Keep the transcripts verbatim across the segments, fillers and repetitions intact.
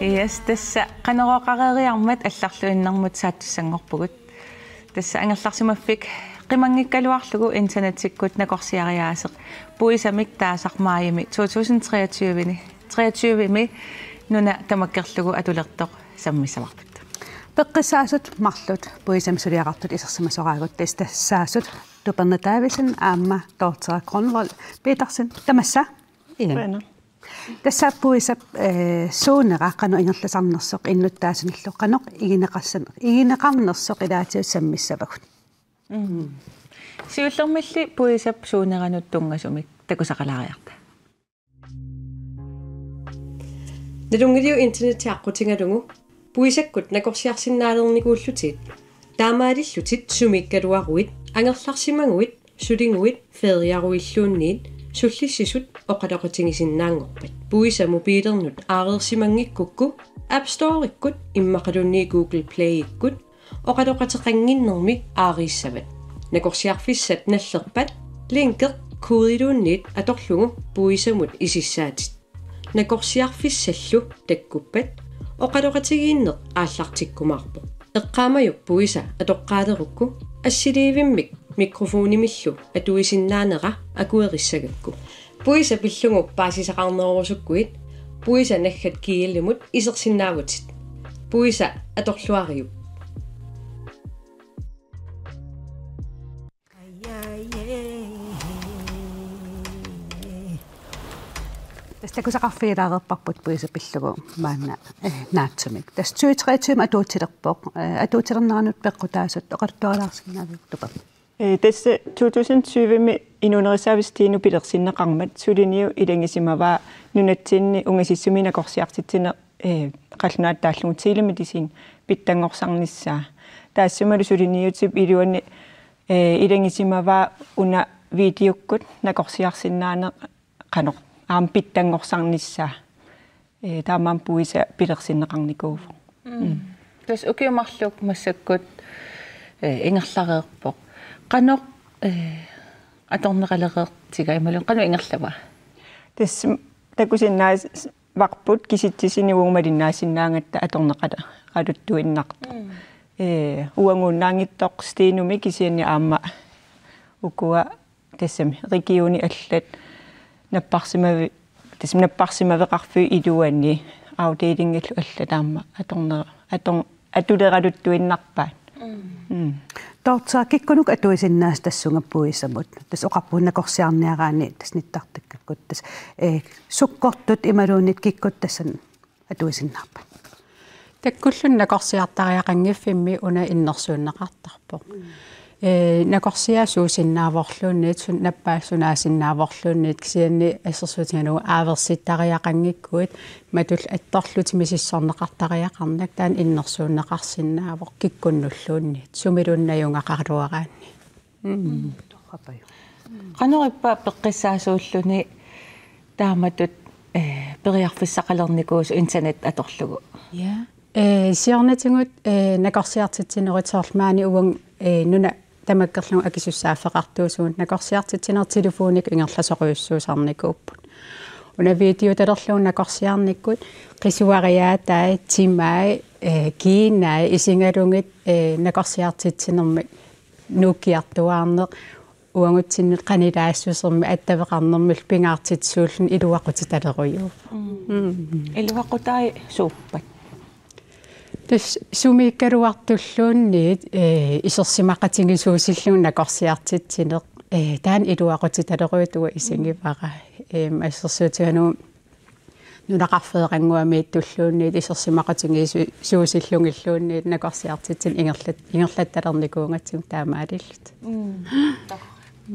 Yes, tassa Qanorooqareeriarmat allarluinnarmut saattussanngorpugut. Tassa angerlarsimaffik qimanngikkaluarlugu internettikkut nakorsiariaaseq puisamik taasarmaajimi to tusind treogtyve-ni, treogtyve-mi nuna tamakkerlugu atulertoq sammissavarput. Peqqissaasut marluk puisamik suliaqartut isersimasoraagut, tassa tassaasut Tuperna Davidsen aamma Dorthea Grønvold Petersen, tamassa. Ina. Tassa puisap, eh, suunera qanoq ingerlasarnersoq innuttaasunillu qanoq igineqarsan-, igineqarnersoq ilaatigut sammissavagut. Mm. Siullermilli puisap suuneranut tunngasumik takusaqalaariarta. Nalunngiliuk internetti aqqutigalugu puisakkut nakorsiarsinnaalernikuullutit, taamaalillutit sumiikkaluaruit, angerlarsimaguit, suliguit, feriaruilluunniit, sullissisut oqaloqatigisinnaanngorpat. Puisa mobiilernut aareersimanngikkukku, App Store-ikkut immaqaluunniit Google Play-ikkut oqaloqateqannginnermi aariissavat. Nakorsiarfissat nallerpat, linki koodiluunniit atorlugu puisamut isissaatit. Nakorsiarfissallu takkuppat oqaloqatigiinneq aallartikkumaarpoq. Eqqaamajuk puisa atoqqaalerukku assiliivimmik mikrofonimillu atuisinnaanera akuerissagakku. Puisa pillugu paasisaqarnerorusukkuit puisa naggat gl-imut isersinnaavutit. Puisa atorluariuk. Tassa takusaqarfigilaareerparput puisa pillugu maanna, eh, naatsumik. Tassa tyve treogtyve atuutilerpoq, eh, atuutilerneranut peqqutaasut oqaluttuarilaarsinnaaviuk, Tuperna? Eh, tassa to tusind tyve-mi Inuunerisaavisut Stinop pilersinneqarmat suliniut ilagisimavaa nunatsinni ungasissumi nakorsiartitsineq, eh, qallunaatut taallugu telemedicin pitsanngorsarnissaa. Taassumalu suliniutip iluani, eh, ilagisimavaa una videokkut nakorsiarsinnaaneq qanoq aamma pitsanngorsarnissaa. Eh, taamaammat puisa pilersinneqarnikuuvoq. Mm. Mm. Tassa ukiut marluk massakkut, eh, ingerlareerpoq. Qanoq, eh, atorneqalereertiga imaluunniit qanoq ingerlava? Tassa takusinnaavarput kisitsisinik uagut malinnaassinnaagatta atorneqaleraluttuinnartoq. Mm. Eh, uaguunnaanngitsoq Stinumi kisianni aamma ukua tassami regionit allat napparsimavi-, tassami napparsimaveqarfiup iluani afdelingillu allat aamma atorne-, ator-, atuleraluttuinnarpaat. Mm. Mm. Dorthea, kikkunuku atuisinnaasat tassunga puisamut? Tassa oqarpugut nakorsiarniaraanni tassa nittartakkakkut. Tassa, eh, sukkortut imaluunniit kikkut tassani atuisinnaarpat? Takkulluunniit nakorsiartariaqanngiffimmi una innersuunneqartarpoq. Mm. Eh, nakorsiaat suusinnaavorluunniit, sun-, nappaat sunaasinnaavorluunniit, kisianni assersuutigalugu aaversittariaqanngikkuit, matut attorlutik misissorneqartariaqarnak, taanna innersuunneqarsinnaavoq kikkunnulluunniit, sumiluunniit najugaqaraluaraanni. Mm. Torrapaju. Qanoq ippa peqqissaasuulluni taamatut, eh, periarfissaqalernikuusoq internet atorlugu? Ja. Eh, siornatigut, eh, nakorsiartitsinerit soorlu maani uagut, eh, nuna tamakkerlugu akisussaaffeqartuusugut nakorsiartitsinerit telefonikkut ingerlasorujussuusarnikuupput. Una videotalerlugu nakorsiarnikkut qisuariaatai, timai, eh, kiinai isigalugit, eh, nakorsiartitsinermi nuukkiartuaarneq uagutsinnut qanilaassusermik attaveqarnermillu pingaartitsisuulluni iluaqutitalerujuuvoq. Mm. Mm. Iluaqutai suuppat? Tassa sumiikkaluartulluunniit, eh, isersimaqatigisuusillugu nakorsiartitsineq, eh, taanna iluaqutitalerujuuvoq, uanga isigivara. Em, assersuutigalugu nunaqarfeerannguamiittulluunniit isersimaqatigisu-, suusillugilluunniit nakorsiartitsineq ingerlat-, ingerlattalernikuugatsigu taamaalillutik. Mm.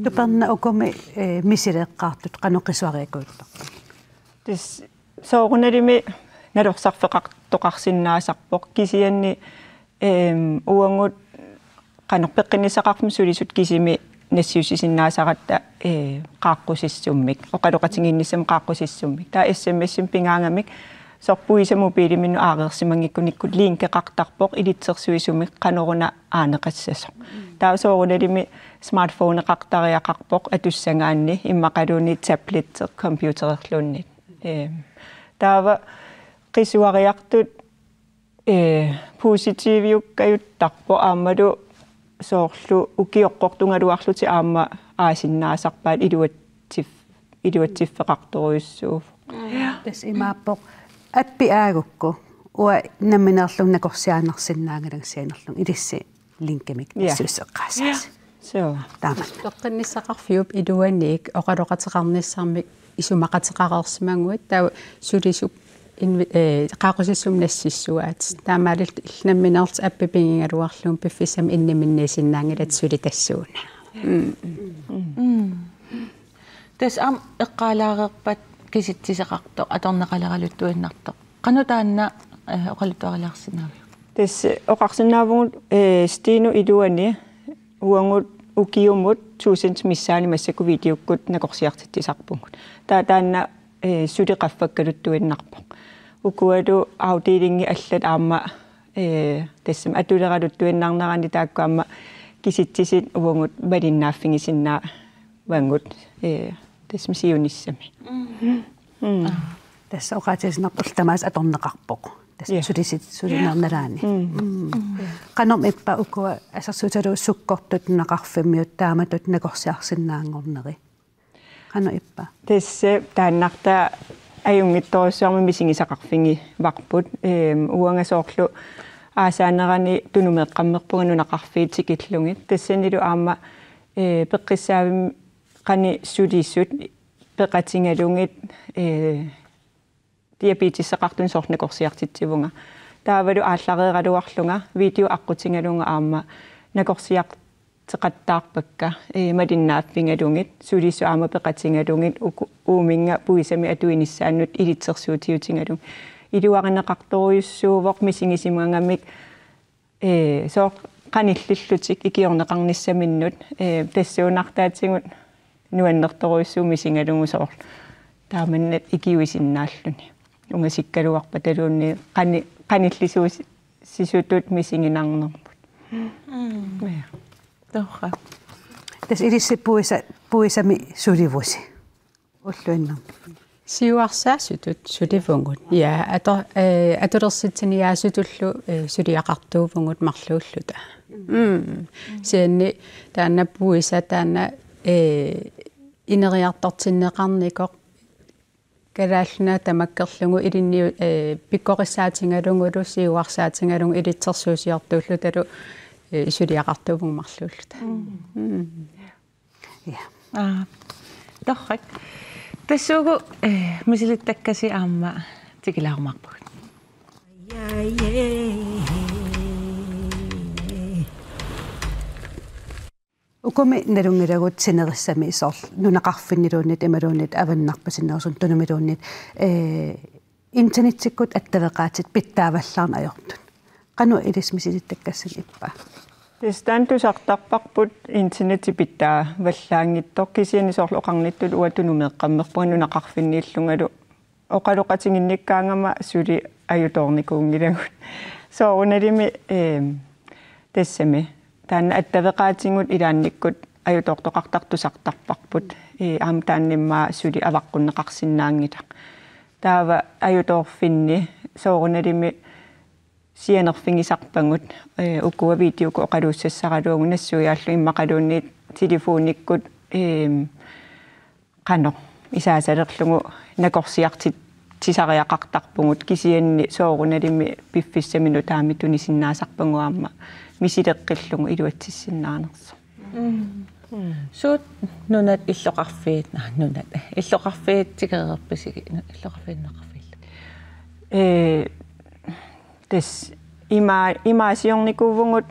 Tuperna, ukumi, eh, misileeqqaartut qanoq qisuariakujuttaarput? Tassa soorunalimi nalorsarfeqartoqarsinnaasarpoq, kisianni, em, uagut qanoq peqqinnissaqarfimmi sulisut kisimi nassiussisinnaasaratta, eh, qaaqqusissummik, oqaloqatigiinnissamut qaaqqusissummik. Taava S M S-imik pigaagamik soorlu puisa mobiliminnut aareersimanngikkunikku linkeqartarpoq ilitsersuisumik qanoruna aaneqassasoq. Taava soorunalimi smartphoneqartariaqarpoq atussagaanni immaqaluunniit tablet computererluunniit. Ehm, taava qisuariartut, eh, positiviukkajuttarpoq aammalu soorlu ukioqqortugaluarlutik aamma aasinnaasarpaat iluatsif-, iluatsiffeqartorujussuuvoq. Tassa imaappoq appi aagukku uanga nammineerlunga nakorsiaannarsinnaanngilanga sianerlunga ilissi linkimik. Ja. Assuusseqqaassaasi. Suu. Taama. Peqqinnissaqarfiup iluaniit oqaloqateqarnissamik isumaqateqareersimaguit taava sulisut invi-, eh, qaaqqusissumik nassissuaat. Taamaalillutik nammineerlutik appi pigigaluarlugit piffissami inniminniisinnaanngilatit suli tassuuna. Mm. Mm. Tassa aamma eqqaalaareerpat kisitsiseqartoq, atorneqaleraluttuinnartoq. Qanoq taanna, eh, oqaluttuarilaarsinnaaviuk? Tassa oqarsinnaavugut, eh, Stinep iluani uagut ukiumut tusind missaani massakkut videokkut nakorsiartitsisarpugut. Taava taanna, eh, suli qaffakkaluttuinnarpoq. Ukualu afdelingit allat aamma, eh, tassami atuleraluttuinnarnerani taakku aamma kisitsisit uagut malinnaaffigisinnaa- -vagut, eh, tassami siunissami. Mm. Mm. Aa. Tassa oqaatigisinnaarput tamaasa atorneqarpoq. Tassa. Ja. Sulisit-, sulineq nalaani. Mm. Mm. Qanormi ippa ukua assersuutigalugu sukkortut nunaqarfimmiut taamatut nakorsiarsinnaanngorneri? Qanoq ippa? Tassa taannartaa ajunngitsorujussuarmik misigisaqarfigivarput. Ehm, uanga soorlu aasaanerani tunumeeqqammerpunga nunaqarfiit tikillugit. Tassanilu aamma eh, peqqissaavimmik qanoq sulisut peqatigalugit, eh, diabeteseqartunik soorlu nakorsiartitsivunga. Taavalu aallareeraluarlunga video aqqutigalunga aamma nakorsiarteqattaarpakka, eh, malinnaaffigalugit, sulisut aamma peqatigalugit, uku-, uuminnga puisamik atuinissaannut ilitsersuutiutigalugit. Iluarineqartorujussuuvoq misigisimagamik eh, soorlu qanillillutik ikiorneqarnissaminnut, eh, tassuunartaatigut nuannertorujussuuvoq misigalugu soorlu. Taamannak ikiuisinnaalluni. Ungasikkaluarpataluunniit qani-, qanillisuusi-, sisutut misiginarnermut. Mm. Ja. Torrak. Tassa ilissi puisa-, puisami sulivusi. Ulluinnarni. Siuarsaasutut sulivugut. Ja, ato-, eh, atulersitsiniaasutullu, eh, suliaqartuuvugut marluulluta. Mm. Kisianni taanna puisa taanna, eh, ineriartortinneqarnikoq Kalaallit Nunaat tamakkerlugu ilinniu-, eh, pikkorissaatigalugulu siuarsaatigalugu ilitsersuusiortuullutalu, eh, suliaqartuuvugut marluulluta. Mm. Mm. Ja. Aa, torrak. Tassuugu, eh, misilittakkasi aamma tikilaarumaarpugut. Ukumi nalunngilagut sinerissami soorlu nunaqarfinniluunniit imaluunniit avannarpasinnerusunik Tunumiluunniit, eh, internettikkut attaveqaatit pitsaavallaarneq ajortut. Qanoq ilissi misilittakkassinga ippa? Tassa taanna tusartarparput internetti pitsaavallaanngitsoq kisianni soorlu oqarnittut uanga tunumeeqqammerpunga nunaqarfinniillungalu oqaloqatiginnikkaangama suli ajutoornikuunngilagut. Soorunalimi, ehm, tassami. Taanna attaveqaatigut ilaannikkut ajutoortoqartartut tusartarparput. Ee, aamma taanna immaqa suli avaqqunneqarsinnaanngilaq. Taava ajutoorfinni soorunalimi sianerfigisarpagut, ee, ukua videokkut oqaluussassaraluagut nassuiaallu immaqaluunniit telefonikkut, ehm, qanoq isaasalerlugu nakorsiartitsisariaqartarpugut kisianni soorunalimi piffissami nutaami tunisinnaasarpagut aamma misileqqillugu iluatsissinnaanersoq. Mm. Mm. Suut nunat illoqarfiit, aa, nunat, illoqarfiit tikereerpisigit, illoqarfiit nunaqarfiillu? Ee, tassa ima-, imaasiornikuuvugut,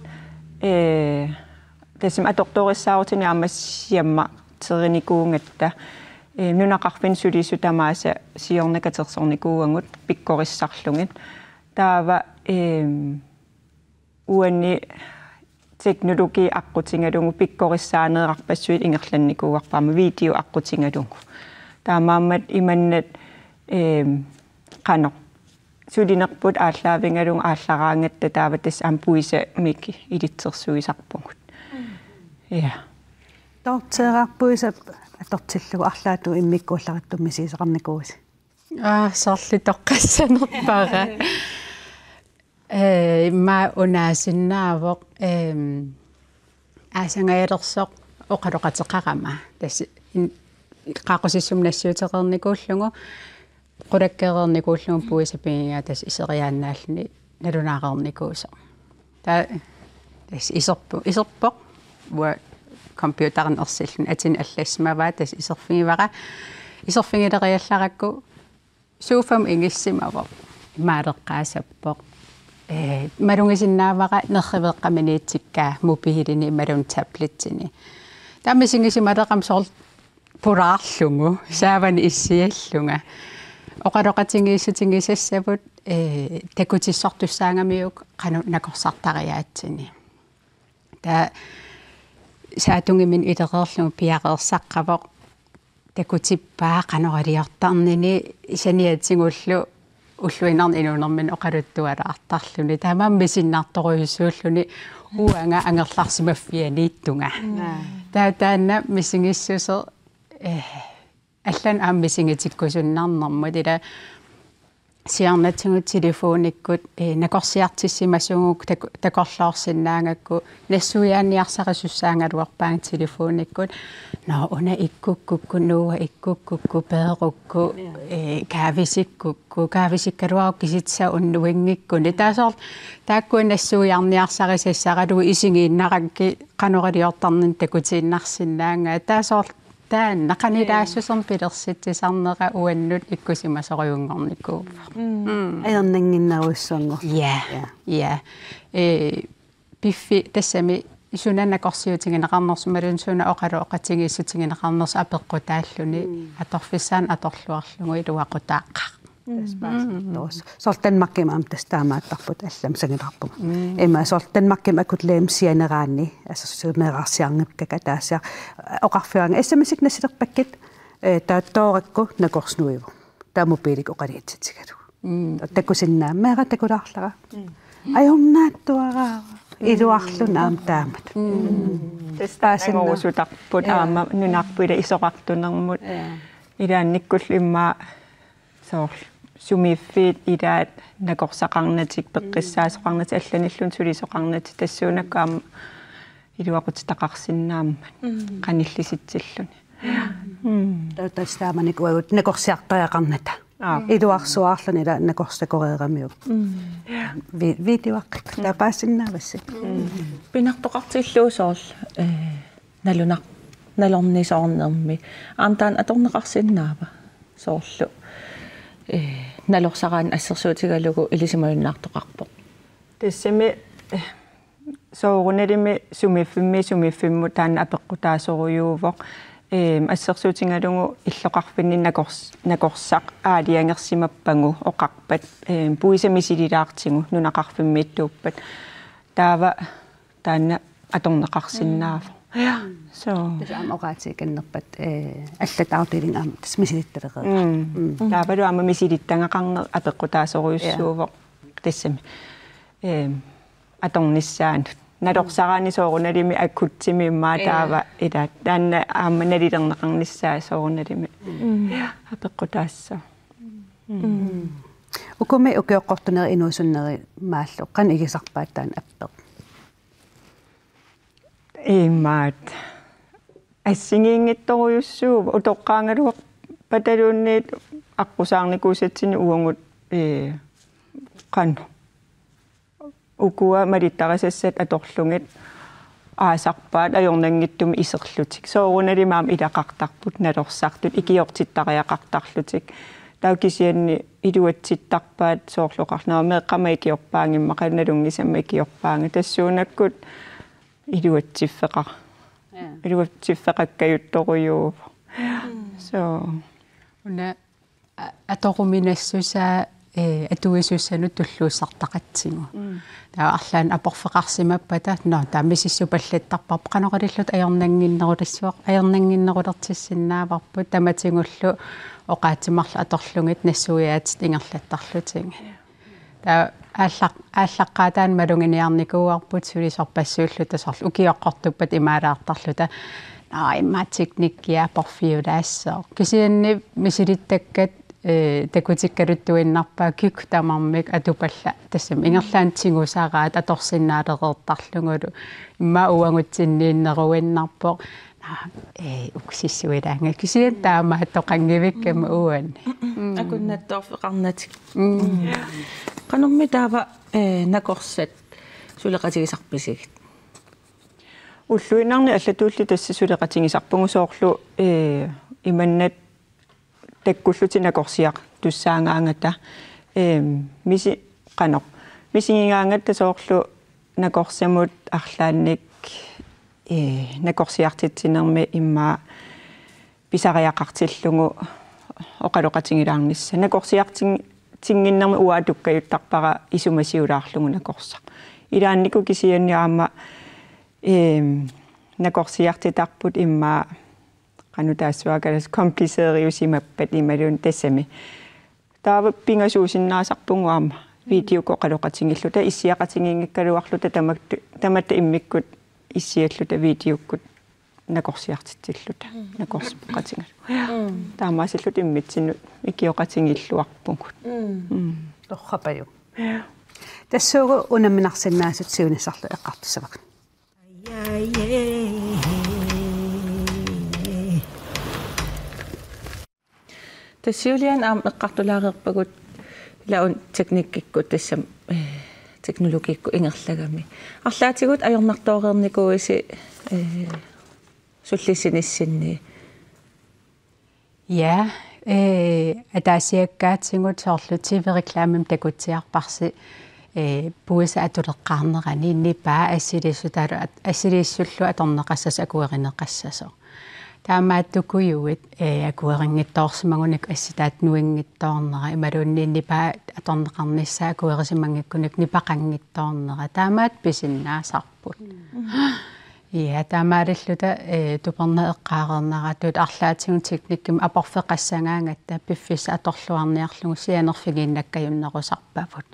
ee, tassami atortorissaarutinik aamma siammatserinikuugatta, ee, nunaqarfinni sulisut tamaasa siorna katersornikuuagut pikkorissarlugit. Taava, ehm, uani teknologi aqqutigalugu pikkorissaaneerarpassuit ingerlannikuuarput aamma video aqqutigalugu. Taamaammat imannak, ehm, qanoq sulinerput aallaavigalugu aallaraangatta taava tassa aamma puisamik ilitsersuisarpugut. Ja. Torteerarpuisa atortillugu arlaatigut immikkuullarissummik misigisaqarnikuuisi? Aa, soorlu toqqassanerpara. Ee, immaqa unaasinnaavoq, ehm, aasangajalersoq oqaloqateqarama. Tassa in-, qaaqqusissumik nassiuteqarnikuullugu, qulakkeereernikuullugu puisa pigigaa tassa iseriaannaalluni nalunaareernikuusoq. Taava tassa iserpu-, iserpoq, uanga computerinik ersilluni atini allassimavaa tassa iserfigivara. Iserfigileriallarakku sofamut ingissimavoq. Imaaleqqaassappoq. Ee, malugisinnaavara nerriveeqqaminiitsikkaa mobiilini imaluunniit tabletini. Taava misigisimaleqama soorlu pulaarlugu, saavani issiallunga. Oqaloqatigiissutigisassavut, ee, takutissortussaagamiuk qanoq nakorsartariaatsini. Taava saatungiminut ilereerlugu piareersaqqavoq takutippaa qanoriliortarnini saniatigullu ulluinnarni inuunermini oqaluttualaartarluni. Taamaammat misinnartorujussuulluni uanga angerlarsimaffianiittunga. Naa. Taava taanna misigissuseq, eh, allanut aamma misigitikkusunnarnermut ila siornatigut telefonikkut, eh, nakorsiartissimasugut tak-, takorloorsinnaagakku nassuiaanniarsarisussaagaluarpaanga telefonikkut. Nå, una ikkukkukku, Noah ikkukkukku, peerukku, ja, eh, kaavisikkukku, kaavisikkaluarukku kisitsa unnuinngikkuni. Taava soorlu taakkua nassuiarniarsarisassaralugu isigiinnarakkit qanoriliortarnini takutiinnarsinnaagaat. Taava soorlu taanna qanilaassusermik pilersitsisarnera uannut ikkussimasorujunngornikuuvoq. Mm. Mm. Ajornannginnerujussuanngorluni. Ja. Ja. Ja. Ee, piffi tassami suna nakorsiutigineqarnersoq imaluunniit suna oqaloqatigiissutigineqarnersoq apeqqutaalluni. Mm. Atorfissaanut atorluarlugu iluaqutaaqqaaq. Tassa paasitorujussuuvoq. Soorlu Danmarkimi aamma tassa taamaattarput allamik sangilaarpunga. Mm. Ima soorlu Danmarkimi akut lægemi sianeraanni, altså, meerarsiarnikkakka ataasiarluni oqarfigaanga S M S-ikkut nassilerpakkit, eh, taava toorakku nakorsaq nuivoq. Taava mobiilikkut oqaluutsitigalugu. Mm. Takusinnaammata meeraq takulaarlara. Mm. Ajornaattuaraara. Iluarluni aamma taamatut. Mm. Tassa paasinnaa-, angorusutarput, ja, aamma nunarput ila isoqartunermut. Ja. Ilaannikkullu immaqa soorlu sumiiffiit ilaat nakorsaqarnatik, peqqissaasoqarnatik, allanilluunniit sulisoqarnatik, tassuunakkut aamma iluaqutitaqarsinnaammat. Mm. Qanillisitsilluni. Mm. Ta-, tassa taamanikkut uagut nakorsiartariaqarnata. Aap. Iluarsuarluni ila nakorsakoreeramiuk. Mm. Vi-, videoaqqikka. Mm. Taava paasinnaavassi. Mm. Pinartoqartillugu soorlu, eh, nalunar-, nalornisoornermi. Aamma taanna atorneqarsinnaava? Soorlu, eh, nalorsaraanni assersuutigalugu ilisimajunnaartoqarpoq. Tassami, eh, soorunalimi sumiiffimmi sumiiffimmut taanna apeqqutaasorujuuvoq. Eem, assersuutigalugu illoqarfinni nakors-, nakorsaq aalajangersimappagu oqarpat, eem, puisa misililaartigu nunaqarfimmiittuuppat. Taava taanna atorneqarsinnaavoq. Mm. Ja. So. Tassa aamma oqaatigikannerpat, eh, allat afdeling aamma tassa misilittalereerput. Mm. Mm. Taavalu aamma misilittagaqarneq apeqqutaasorujussuuvoq. Ja. Tassami. Ehm, atornissaanut. Nalorsaraanni soorunalimi akutsimi immaqa, ja, taava ila. Taanna aamma nalilerneqarnissaa soorunalimi. Mm. Ja, apeqqutaassaaq. Mm. Ukumi ukioqqortunerit inuusunnerit maallu qanoq igisarpaat taanna appeq? Imaat. Assigiinngitsorujussuuvoq utoqqaagaluarpataluunniit aqqusaarnikuusatsinnik uagut, ee, qanoq. Ukua malittarisassat atorlugit aasarpaat ajornanngitsumik iserlutik. Soorunalimi aamma ilaqartarput nalorsartut ikiortittariaqartarlutik. Taava kisianni iluatsittarpaat soorlu oqarlunga meeqqama ikiorpaanngimmat qanoq nalunngisamma ikiorpaanga. Tassuunakkut iluatsiffeqa-, ja, iluatsiffeqakkajuttorujuuvoq. Mm. So. Una a-, atoruminassusaa, eh, atuisussanut tulluussartaqatsigu. Mm. Taava arlaannik aporfeqarsimappata, nå, taava misissupallattarparput, qanoq ililluta ajornannginnerulissuaq, ajornannginnerulertissinnaavarput, tamatigullu oqaatsit marluk atorlugit nassuiaatit ingerlattarlutigit. Taava aallaq-, aallaqqaataani maluginiarnikuuarput sulisorpassuulluta soorlu ukioqqortuppat imaalaartarluta. Naa, immaqa teknikkia porfiulaassaaq. Kisianni misilittakkat, ee, takutikkaluttuinnarpaat kikkut tamarmik atupallat. Tassami ingerlaannaq tigusaraat atorsinnaalereertarlugulu. Immaqa uagutsinniinneruinnarpoq. Naa, ee, uksissuilaanga. Kisianni taamaattoqanngivikkami uani. Akunnattoorfeqarnatik. Mm. Qanormi taava, ee, nakorsat suleqatigisarpisigit? Ulluinnarni allatuulli tassa suleqatigisarpugut soorlu, ee, imannat takkullutik nakorsiartussaagaangata, ee, misi-, qanoq, misigigaangata soorlu nakorsamut arlaannik, ee, nakorsiartitsinermi immaqa pisariaqartillugu oqaloqatigilaarnissaq. Nakorsiartin-, tinnginnermi uanga tukkajuttarpara isumasiulaarlugu nakorsaq. Ilaannikkut kisianni aamma, ee, nakorsiartitarput immaqa qanoq taassuma kalaallisut kompliceeriusimappat imaluunniit tassami. Taava pingasuusinnaasarpugut aamma videokkut oqaloqatigiilluta issiaqatigiinngikkaluarluta tamak-, tamatta immikkut issialluta videokkut nakorsiartitsilluta. Mm. Nakorsarpoqatigalugu. Mm. Taamaasilluta immitsinnut ikioqatigiilluarpugut. Mm. Mm. Torrapajuk. Ja. Tassuugu unamminarsinnaasut siunissarlu eqqartussavagut. Tassa Juliane aamma eqqartulaareerpagut ila una teknikkikkut tassami, ee, teknologikkut ingerlagami. Arlaatigut ajornartooreernikuuisi, ee, sullissinissinni? Ja, ee, ataasiakkaatigut soorlu T V-reklamemik takutsiarparsi, ee, puisa atuleqqaarnerani nipaa assiliissutalu at-, assiliissullu atorneqassasoq akuerineqassasoq. Taamaattukujuit, ee, akuerinngitsoorsimagunik assitaata nuinngitsoornera, imaluunniit nipaa atorneqarnissaa akuerisimanngikkunik nipaqanngitsoornera. Taamaattoq pisinnaasarput. Mm. Ja, taamaalilluta, ee, tupernaeqqaareerneratut arlaatigut teknikkimik aporfeqassagaangatta piffissaq atorluarniarlugu sianerfigiinnakkajunnerusarpavut.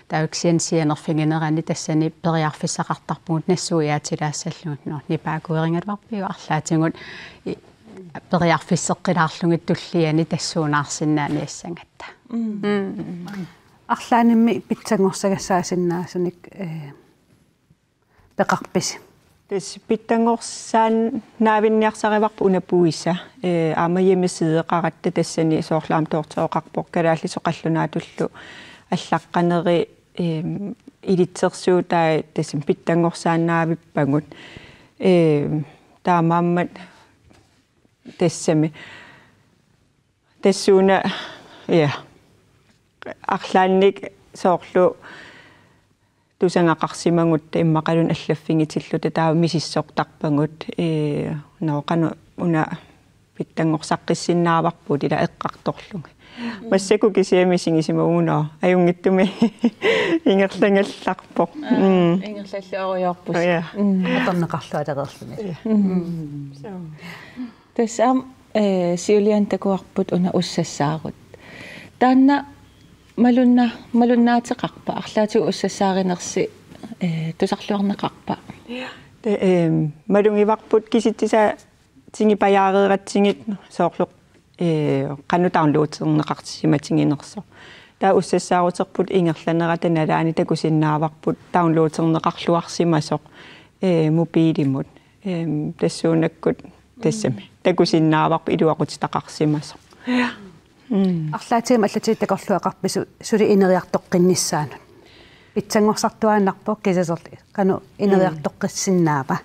Taava kisianni sianerfiginerani tassani periarfissaqartarpugut nassuiaatilaassallugit, nå, nipaa akuerigaluarpiuk arlaatigut i-, periarfisseqqilaarlugit tulliani tassuunaarsinnaaniassagatta. Mm. Mm. Arlaannimmi pitsanngorsagassaasinnaasunik, ee, peqarpisi? Tassa pitsanngorsaannaavinniarsarivarput una puisa. Ee, aamma hjemmesideqaratta tassani soorlu aamma toorteroqarpoq kalaallisut qallunaatullu allaqqaneri, eem, ilitsersuutai tassami pitsanngorsaannaavippagut. Eem, taamaammat tassami. Tassuuna, ja. Arlaannik soorlu tusagaqarsimagutta immaqaluunniit allaffigitilluta taava misissortarpagut, ee, nå, qanoq una pitsanngorsaqqissinnaavavut ila eqqartorlugit. Massakkut kisianni misigisimavugut, nå, ajunngitsumik ingerlagallarpoq. Aa, mm, ingerlalluarujoorpusi. Ja. Mm. Atorneqarlualereerluni. Ja. Mm. Mm. Så. Tassa aamma, ee, Juliane takuarput una ussassaarut. Taanna malunna-, malunnaateqarpa, arlaatigut ussassaarinersi, ee, tusarluarneqarpa? Te-, eem, malugivarput kisitsisaatigipajareeratsigit soorlu, ee, qanoq downloaderneqarsimatiginersoq. Taava ussassaaruterput ingerlanerata nalaani takusinnaavarput downloaderneqarluarsimasoq, ee, mobilimut. Eem, tassuunakkut tassami. Mm. Takusinnaavarput iluaqutitaqarsimasoq. Mm. Arlaatigut allatigit takorluugaqarpisi suli ineriartoqqinnissaanut? Pitsanngorsartuaannarpoq kisianni soorlu qanoq ineriartoqqissinnaava? Mm.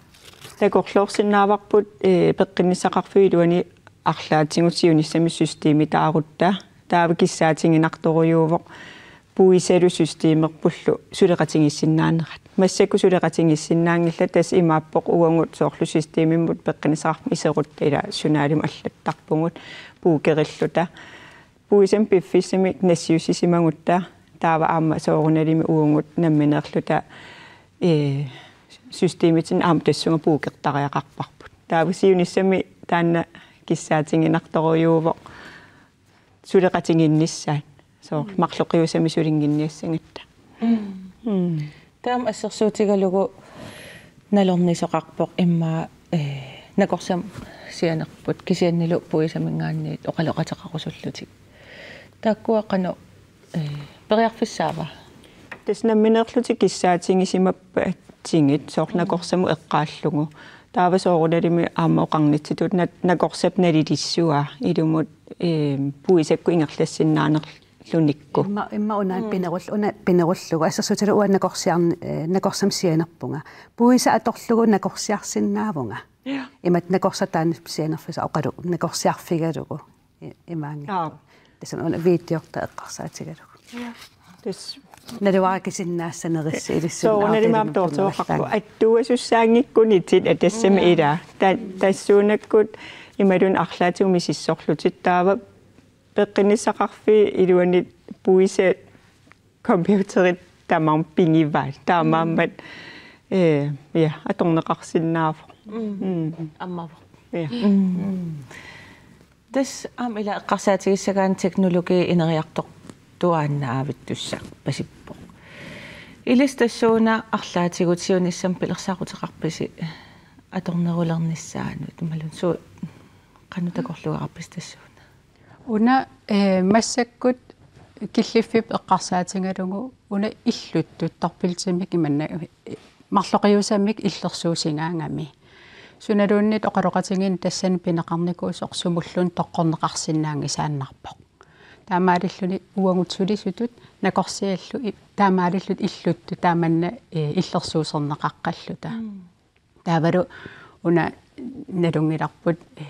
Takorloorsinnaavarput, ee, peqqinnissaqarfiup iluani arlaatigut siunissami systemitaarutta. Taava kissaatiginartorujuuvoq puisalu systemerpullu suleqatigiissinnaanerat. Massakkut suleqatigiissinnaanngillat, tassa imaappoq uagut soorlu systemimut peqqinnissaqarfimmi iserutta ila journalimut allattarpugut bookerilluta. Puisamik piffissamik nassiussisimagutta taava aamma soorunalimi uagut nammineerluta, ee, systemitsinnut aamma tassunga bookertariaqarparput. Taava siunissami taanna kissaatiginartorujuuvoq suleqatigiinnissaat. Soorlu, mm, marloqiusamik sulinnginniassagatta. Mm. Taama assersuutigalugu nalornisoqarpoq immaqa, eh, nakorsamik sianerput kisiannilu puisaminngaanniit oqaloqateqarusullutik. Taakkua qanoq, eh, periarfissaava? Tassa nammineerlutik kissaatigisimappatsigit soorlu Mm. nakorsamut eqqaallugu. Taava soorunalimi aamma oqarnitsitut na-, nakorsap nalilissuaa ilumut, eh, puisakkut ingerlassinnaanerlunikku. Imma, imma una Mm. pinerull-, una pinerullugu. Assersuutigalugu uanga nakorsiarn-, eh, nakorsamik sianerpunga. Puisa atorlugu nakorsiarsinnaavunga. Ja. Imatut nakorsaq taanna sianerfissaq oqalugu, nakorsiarfigalugu. I-, imaanngitsoq. Aap. Tassami una videorta eqqarsaatigalugu. Ja. Tassa. Naluara kisinnaasanerissi ilissi soorunalimi aamma aamma toortuaqarpoq. Attuasussaanngikkunitsinni tassami Mm. ilaa. Ta-, tassuunakkut imaluunniit arlaatigut misissorlutit taava peqqinnissaqarfiit iluanni puisa computerit tamarmik pigivaat. Taamaammat, Mm. eh, ja, atorneqarsinnaavoq. Mm. Mm. Ammavoq. Ja. Mm. Tassa aamma ila eqqarsaatigissagaanni teknologi ineriartortuaannaavittussaq pasippoq. Ilissi tassuuna arlaatigut siunissami pilersaaruteqarpisi atornerulernissaanut imaluunniit suut qanoq takorluugarpisi tassuuna? Una, eh, massakkut killiffiup eqqarsaatigalugu una illuttut dobbeltimik imanna, eh, marloqiusamik illersuusigaangami. Sunaluunniit oqaloqatigiinni tassani pineqarnikuusoq sumulluunniit toqqorneqarsinnaanngisaannarpoq. Taamaalilluni uagut sulisutut nakorsiallu i-, taamaalillutik illuttut taamanna, eh, illersuuserneqaqqalluta. Mm. Taavalu una nalunngilarput, eh,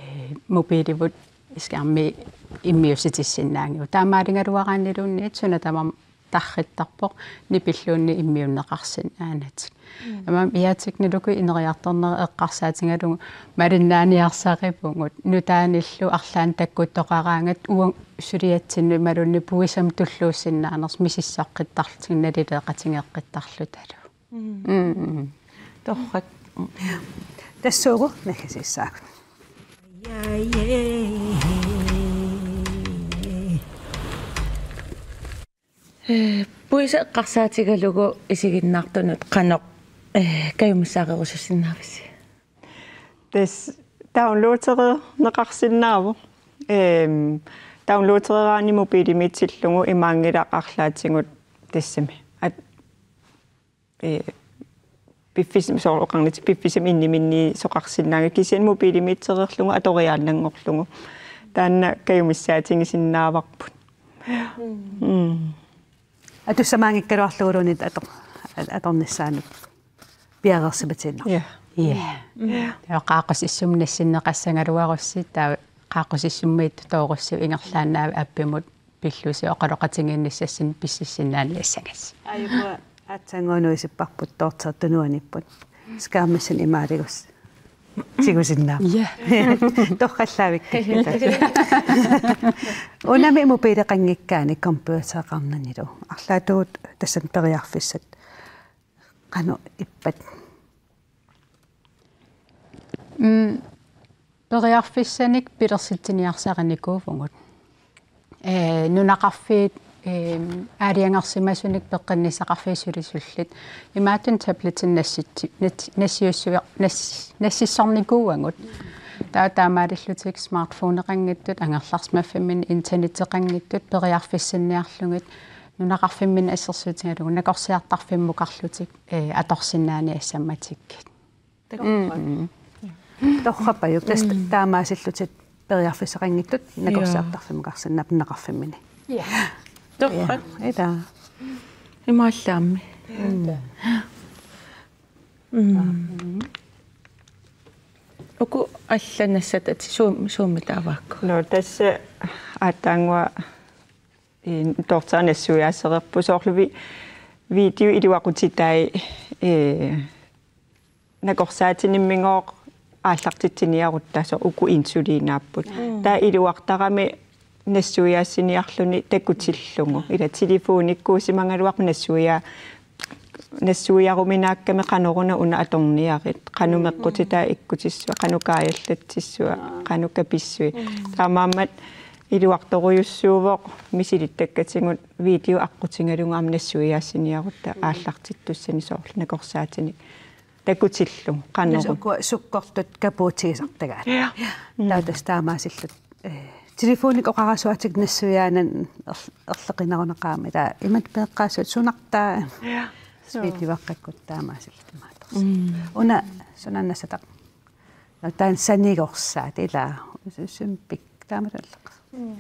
mobiilivut skærmi immiussitissinnaanngilagut. Taamaaligaluaraanniluunniit suna tamarmi tarrittarpoq nipilluunniit immiunneqarsinnaanatik. Mm. Aamma ia teknologi ineriartornera eqqarsaatigalugu malinnaaniarsarivugut nutaanillu arlaannik takkuttoqaraangat uagut suliatsinnut imaluunniit puisamik tulluussinnaanersut misissoqqittarlutik nalileeqatigeeqqittarlutalu. Mm. Mm. Torrak. Tassuugu naggasiissaagut. Eh, puisa eqqarsaatigalugu isiginnaartunut qanoq, eh, kajumissaarerusussinnaavisi? Tassa downloadereerneqarsinnaavoq. Ehm, downloadereeraanni mobiilimiitsillugu imaanngilaq arlaatigut tassami. At-, eh, piffis-, soorlu oqarnittut piffissami inniminniisoqarsinnaanngilaq kisianni mobiilimiitsereerlugu atoriaannanngorlugu. Taanna kajumissaatigisinnaavara. Mm. Mm. Atussamaanngikkaluarluguluunniit ator-, atornissaanut piareersimatiinnarlugu. Ja. Ja. Mm. Ja. Taava qaaqqusissummik nassinneqassagaluarussi taava qaaqqusissummiittut toorussiuk ingerlaannaq appimut pillusi oqaloqatigiinnissassinnik pississinnaaniassagassi. Aajukua aatsaannguaq nuisipparput toorteq tunuaniipput. Skærmissinni imaaligus. Tigusinnaa. Ja. Torrallaavikkakka. Unami mobiileqanngikkaanni computereqarnanilu. Arlaatigut tassani periarfissat. Qanoq ippat? Mm, periarfissanik pilersitsiniarsarinikuuvugut. Eh, nunaqarfiit, eh, aalajangersimasunik peqqinnissaqarfiit sulisullit. Imaattunik tabletimik nassitsi-, nat-, nassiussua-, nas-, nassissornikuuagut. Taava taamaalillutik smartphoneqanngitsut, angerlarsimaffimminni internetteqanngitsut, periarfissinniarlugit, nunaqarfimminni assersuutigalugu, nakorsiartarfimmukarlutik, eh, atorsinnaaniassammatikkit. Takuuk. Mm. Torrappajuk, tassa Mm. taamaasillutik periarfissaqanngitsut nakorsiartarfimmukarsinnaapput nunaqarfimminni. Ja. Torrak. Ja, ila. Imaallaammi. Mm. Mm. Uku allat nassatat suum-, suummi taavaakku? Nå, tassa aatsaannguaq, eh, toorteq nassuiaasereerpoq soorlu vi-, video iluaqutitai, eh, nakorsaatinimmiigooq aallartitsiniarutta soorlu uku insuliinaapput. Mm. Taava iluartarami nassuiaassiniarluni takutillugu. Ila telefonikkuusimagaluarpoq nassuia-, nassuiaruminaakkami qanoruna una atorniarit. Qanoq Mm. meqqutitaa ikkutissua, qanoq kaajallatsissua, Aa. qanoq kapissui. Mm. Taamaammat Iluartorujussuuvoq misilittakkatigut video aqqutigalugu aamma nassuiaassiniarutta aallartittussani soorlu nakorsaatinik takutillugu qanoq. Sukku-, sukkortut kapuutigisartagaat. Ja. Taava tassa taamaasilluta, eh, telefonik oqarasuaatigut nassuiaanermi erl-, erloqinarunaqaami. Taava imatut peeqqaassuit sunartaa. Ja. Videoaqqakkut taamaasilluta imaattorsi. Mm. Una sunaana nassataq. No, taanna sanigorsaat ila. Sympik taamatulleq.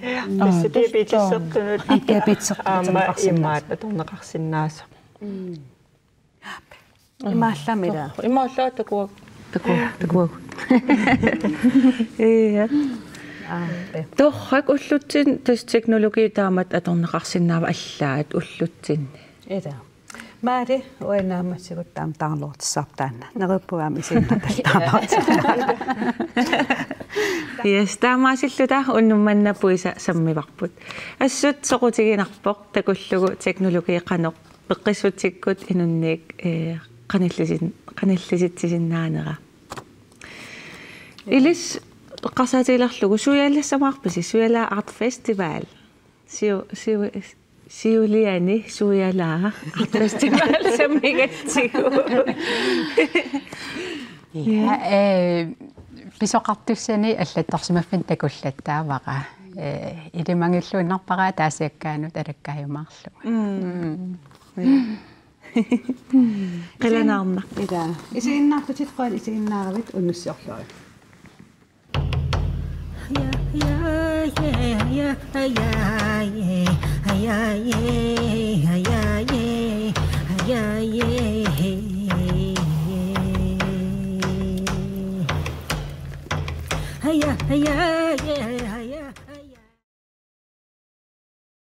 Ja. Tassa diabetesertunut. Aamma diabetesertunut aamma atorneqarsinnaasoq. Imaat atorneqarsinnaasoq. Mm. Imaallaat ila. Imaallaat takuak. Takuak, takuak. Ja. Aappi. Torrak, ullutsinni tassa teknologi taamatut atorneqarsinnaava allaat ullutsinni? Ila. Maali, uanga naammassigut taama downloadissarput taanna. Neriuppunga aamma isiginnaartut downloadissarput. Yes, taamaasilluta unnuk manna puisa sammivarput. Assut soqutiginarpoq takullugu teknologi qanoq peqqissutsikkut inunnik, eh, qanillisin-, qanillisitsisinnaanera. Ilissi eqqarsaatigilerlugu suialassavarpisi, Suialaa Art Festival. Siu-, siu-, siuliani Suialaa Art Festival sammigatsigu. Ja, eh, pisoqartussani allattorsimaffinni takullattaavara. Eh, ilimagilluinnarpara taasiakkaanut alakkaajumaarlunga. Mm. Mm. Qilanaarnaq. Ila. Isiginnaartutit qujan isiginnaaravit unnussiorluarit.